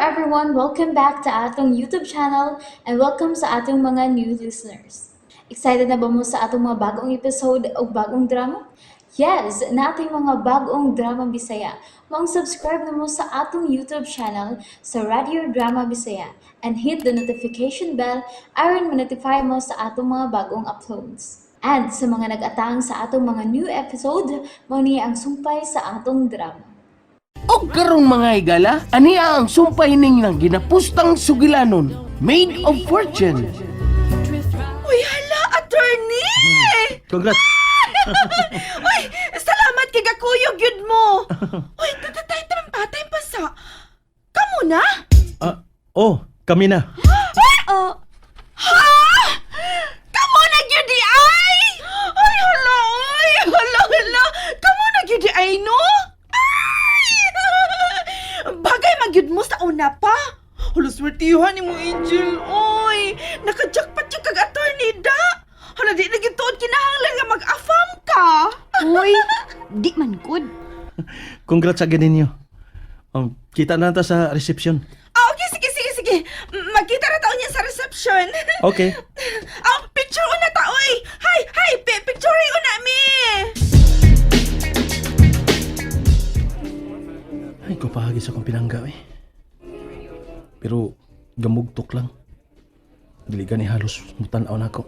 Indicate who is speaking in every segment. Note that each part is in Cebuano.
Speaker 1: Everyone! Welcome back to atong YouTube channel and welcome sa atong mga new listeners. Excited na ba mo sa atong mga bagong episode o bagong drama? Yes, naa tay mga bagong drama Bisaya. Maong subscribe na mo sa atong YouTube channel sa Radio Drama Bisaya and hit the notification bell aron ma-notify mo sa atong mga bagong uploads. And sa mga nag-atang sa atong mga new episode, mao ni ang sumpay sa atong drama.
Speaker 2: Og karon, mga higala, ania ang sumpay ning nang ginapustang sugilanon, Maid of Fortune.
Speaker 3: Uy, hala, attorney!
Speaker 4: Congrats!
Speaker 3: Uy, salamat kay gakuyog gyud mo. Uy, tatatay patay pa sa. Kamo na?
Speaker 4: Ah, oh, kami na.
Speaker 3: Oh. Ha? Kamo na gyud di ay! Ay, hala, uy, hala, hala. Kamo na gyud di ay, no? Ay! Bagay man gyud mo sa una pa. Hala, swertihan ni mo, Angel. Uy, naka-jackpot gyud kag attorney da. Hala, di na gyud tuod kinahanglan nga mag-afam ka.
Speaker 5: Uy, di man good.
Speaker 4: Congrats again ninyo. Kita na ta sa reception.
Speaker 3: Ah, okay, sige, sige, sige. Magkita na ta unya sa reception.
Speaker 4: Okay.
Speaker 3: Ah, picture una ta, oy. Hi, hi, picture una mi.
Speaker 4: Ay, kupahagi sa akong pinangga eh. Pero gamugtok lang. Dili gani halos mutan-aw na ako.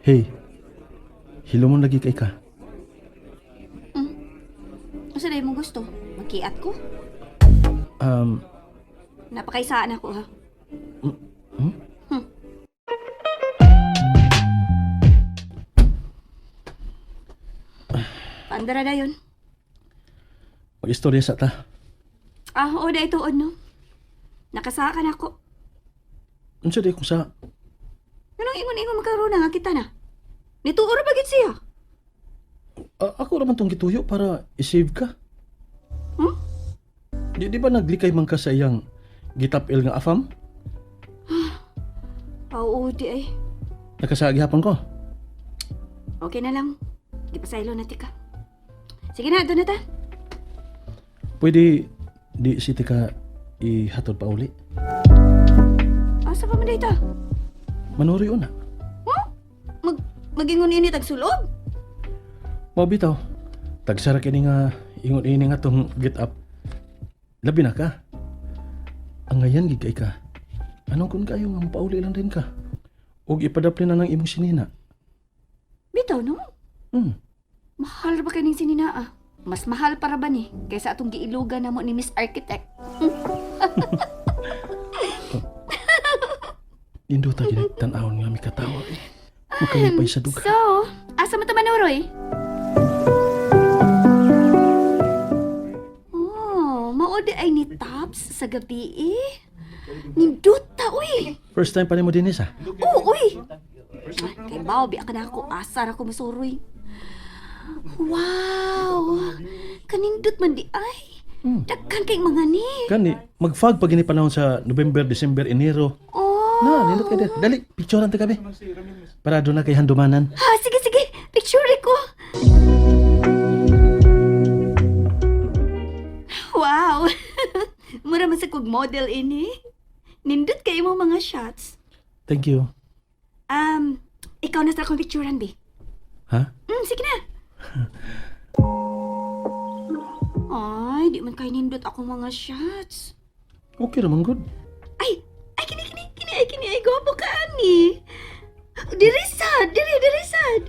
Speaker 4: Hey. Hilomon lagi kay ka.
Speaker 5: Unsa day mo gusto? Magkiat ko? Napakaisaan ako ha.
Speaker 4: Hmm?
Speaker 5: Hmm. Paandara dayon.
Speaker 4: Mag-istorya sa ta.
Speaker 5: Ah, oo day tuod no. Nakasaka na ako.
Speaker 4: Unsa di kung sa
Speaker 5: Anong ingon-ingon magkaroon na nga kita na? Nituo ra ba gid siya?
Speaker 4: Ah, ako raman tong gituyo para i-save ka.
Speaker 5: Hmm?
Speaker 4: Di ba naglikay man ka sa iyang gitap-il nga afam?
Speaker 5: Oo, di ay.
Speaker 4: Nakasagi hapon ko.
Speaker 5: Okay na lang. Gipasaylo na tika. Sige na, doon na ta.
Speaker 4: Pwede di si tika ihatod pa uli.
Speaker 5: Asa pa man dito?
Speaker 4: Manuri una.
Speaker 5: Huh? Magingon ini tag sulob?
Speaker 4: Mao bitaw. Tagsara kini nga ingon ini nga tong get up. Labi na ka. Ang ngayan gid kay ka. Anong kun kayo nga mapauli lang din ka? Ug ipadapli na ng imong sinina.
Speaker 5: Bitaw no? Mahal ba kaning sinina ah? Mas mahal para ba ni kaysa atong giilugan namo ni Miss Architect?
Speaker 4: Nindota gid tan-awon nga mikatawa eh. Makalipay sa duga.
Speaker 5: So, asa mo ta manuroy? Oh, mao di ay ni Tops sa gabi eh. Nindota uy.
Speaker 4: First time pa nimo dinis ah.
Speaker 5: Oo, uy. Ay, kay bao biya ka na ako asa ra ko masuroy. Wow! Kanindot man di ay. Daghan kay mga ni.
Speaker 4: Kani mag-fog pag ini panahon sa November, December, Enero.
Speaker 5: Oh.
Speaker 4: Na, nindot kay dali, picturean ta gabi. Para doon na kay handumanan.
Speaker 5: Ha, sige, sige. Picture ko. Wow! Mura man sa kog model ini. Nindot kay mo mga shots.
Speaker 4: Thank you.
Speaker 5: Ikaw na sa akong picturean, bi.
Speaker 4: Ha?
Speaker 5: Sige na. Ay, di man kay nindot akong mga shots.
Speaker 4: Okay ra man good.
Speaker 5: Ay, ay kini kini kini ay kini ay gwapo ka ani. Diri sad, diri diri sad.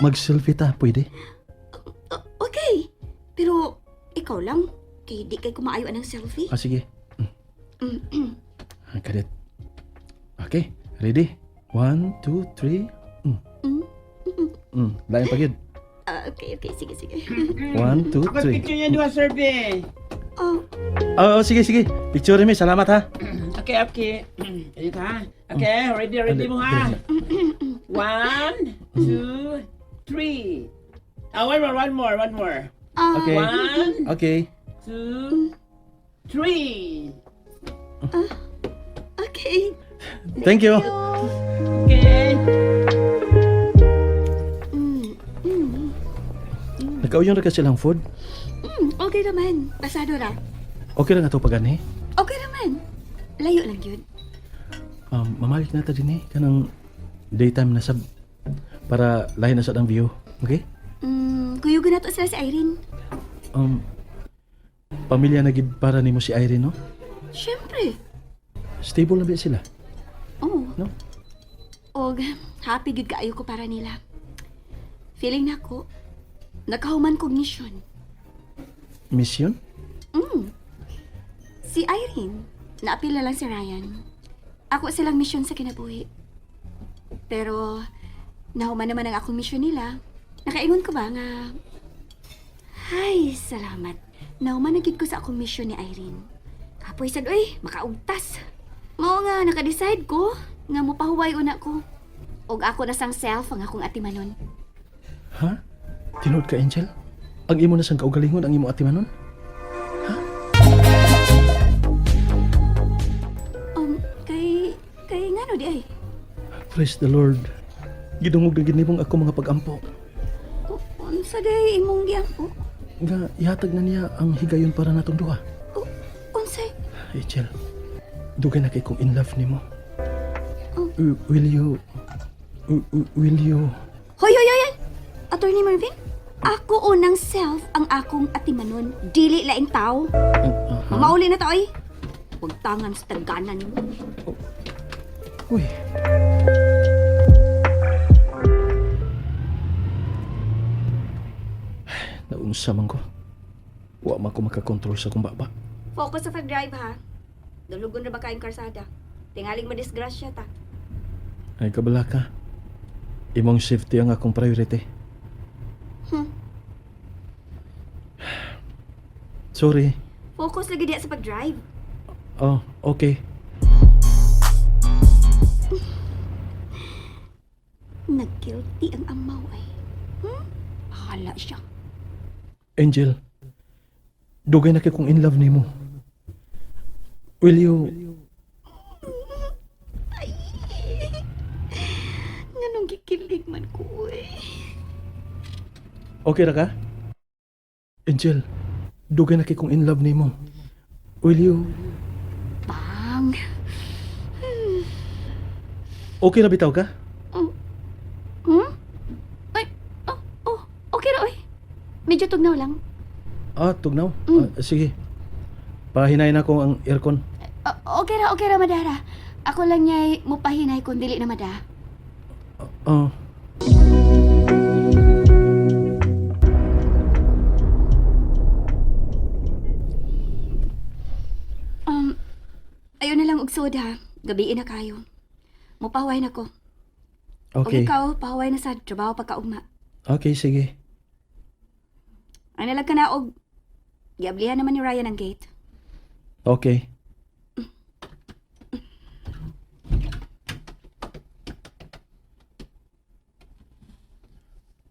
Speaker 4: Mag-selfie ta, pwede?
Speaker 5: Okay. Pero ikaw lang kay di kay kumaayo anang selfie.
Speaker 4: Ah, sige. Ah, kadet. Okay, ready? One, two, three. Lain pa gyud.
Speaker 5: Ah, okay, sige sige.
Speaker 4: One, two,
Speaker 6: Ako
Speaker 4: three.
Speaker 6: picture niya duha, sir, be.
Speaker 5: Oh,
Speaker 4: Oh, sige, sige. Picture mi, salamat ha.
Speaker 6: Okay. Dito ha. Okay, ready, ready mo ha. One, two, three. Ah, one more, one more, one more.
Speaker 5: Ah,
Speaker 4: Okay.
Speaker 6: One,
Speaker 4: Okay.
Speaker 6: two, three.
Speaker 5: Okay.
Speaker 4: Thank you.
Speaker 6: Okay.
Speaker 4: Nagkauyon ra ka silang food.
Speaker 5: Okay naman. Pasado ra.
Speaker 4: Okay lang ato pag-anhi?
Speaker 5: Okay naman. Layo lang yun.
Speaker 4: Mamalik na ta din eh. Kanang daytime na sab para lahi na sad ang view. Okay?
Speaker 5: Kuyugan na to sila si Irene.
Speaker 4: Pamilya na gid para nimo si Irene, no?
Speaker 5: Siyempre.
Speaker 4: Stable na ba sila?
Speaker 5: Oo.
Speaker 4: No?
Speaker 5: Og happy gid kaayo ko para nila. Feeling nako nakahuman kog mission.
Speaker 4: Mission?
Speaker 5: Si Irene, naapil na lang si Ryan. Ako silang mission sa kinabuhi. Pero nahuman naman ang akong mission nila. Nakaingon ko ba nga Ay, salamat. Nahuman na gid ko sa akong mission ni Irene. Kapoy sad oy, makaugtas. Mao nga naka-decide ko nga mopahuway una ko. Og ako na sang self ang akong atimanon.
Speaker 4: Ha? Tinuod ka, Angel? Ang imo na sang kaugalingon ang imo atimanon?
Speaker 5: Kay kay ngano di ay?
Speaker 4: Praise the Lord. Gidungog na gid nimong ako mga pagampo.
Speaker 5: O, unsa day imong giampo?
Speaker 4: Nga ihatag na niya ang higayon para natong duha.
Speaker 5: O, unsay?
Speaker 4: Angel, dugay na kay kong in love nimo.
Speaker 5: Oh.
Speaker 4: Will you will you
Speaker 5: Hoy, hoy, hoy! hoy! Attorney Marvin, ako unang self ang akong atimanon. Dili laing tao.
Speaker 4: Ha?
Speaker 5: Mamauli na ta, oy. Huwag tangan sa taganan mo.
Speaker 4: Uy. Naunsa man ko. Wa man ko makakontrol sa kong baba.
Speaker 5: Focus sa pag-drive, ha? Dulugon na ba kayong karsada? Tingaling madisgrasya ta.
Speaker 4: Ay kabala ka. Imong safety ang akong priority. Sorry.
Speaker 5: Focus lagi diya sa pag-drive.
Speaker 4: Oh, okay.
Speaker 5: Nag-guilty ang amaw, ay. Bahala siya.
Speaker 4: Angel, dugay na kay kong in love nimo. Will you
Speaker 5: Ay! Nganong gikilig man ko, oy.
Speaker 4: Okay ra ka? Angel, dugay na kay kong in love nimo. Will you
Speaker 5: Bang!
Speaker 4: Okay ra bitaw ka?
Speaker 5: Oh. Hmm? Ay, oh, oh, okay ra, oy. Medyo tugnaw lang.
Speaker 4: Ah, tugnaw. Ah, sige. Pahinayin ako ang aircon.
Speaker 5: Okay ra, madara. Ako lang niya'y mupahinay kung dili na mada.
Speaker 4: Oh.
Speaker 5: Ayaw na lang og soda. Gabiin na kayo. Mupahuway na ko. Og
Speaker 4: Okay.
Speaker 5: ikaw, pahuway na sa trabaho pagkaugma.
Speaker 4: Okay, sige.
Speaker 5: Ay nalag ka na og giablihan naman ni Ryan ang gate.
Speaker 4: Okay.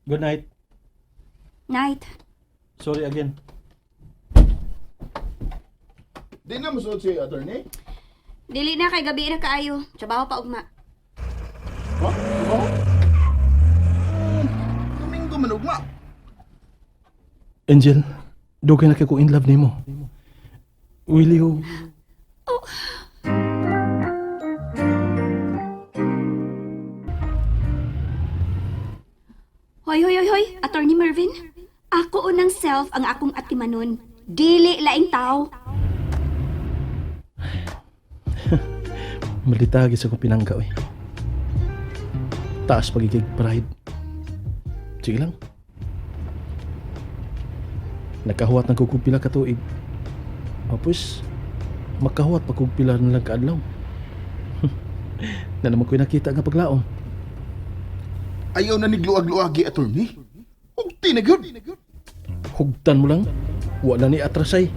Speaker 4: Good night.
Speaker 5: Night.
Speaker 4: Sorry again.
Speaker 7: Di na musuot si attorney?
Speaker 5: Dili na kay gabi na kaayo. Trabaho pa ugma.
Speaker 7: Ha? Oh? Domingo man ugma.
Speaker 4: Angel, dugay na kay ko in love nimo. Will you
Speaker 5: Hoy, hoy, hoy, hoy, Attorney Mervin. Ako unang self ang akong atimanon. Dili laing tao.
Speaker 4: Malitagi sa kong pinangga, oy. Taas pagigig pride. Sige lang. Nakahuwat ng kog pila ka tuig. Tapos, makahuwat pa kog pila na lang kaadlaw. Na naman ko'y nakita nga paglaom.
Speaker 7: Ayaw na nigluag-luagi, attorney. Ugti na gyud.
Speaker 4: Hugtan mo lang. Wala ni atrasay.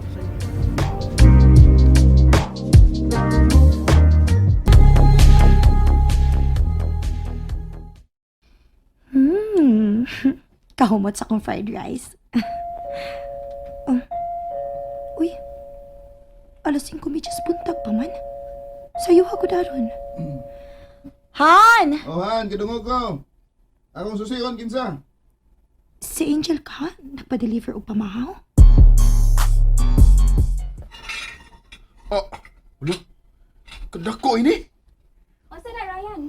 Speaker 8: Kahumot sa akong fried rice. Oh. Uy. Alas 5:30 buntag pa man. Sayo ako daron. Han!
Speaker 7: Oh, Han, gidungog ko. Akong susiyon, kinsa?
Speaker 8: Si Angel ka? Nagpa-deliver og pamahaw?
Speaker 7: Tinuod ni.
Speaker 5: Unsa na, Ryan?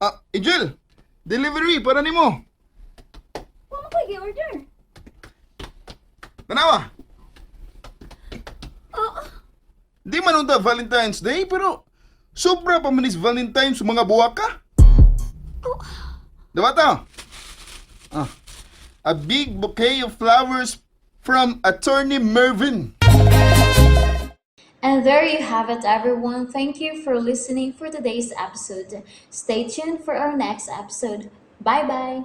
Speaker 7: Ah, Angel, delivery para nimo.
Speaker 5: Wa mo ko gi-order.
Speaker 7: Tanawa.
Speaker 5: Oo.
Speaker 7: Di man unta Valentine's Day pero sobra pa man is Valentine's sa mga buwaka. Diba ta? Ah. A big bouquet of flowers from Attorney Mervin.
Speaker 1: And there you have it, everyone. Thank you for listening for today's episode. Stay tuned for our next episode. Bye bye.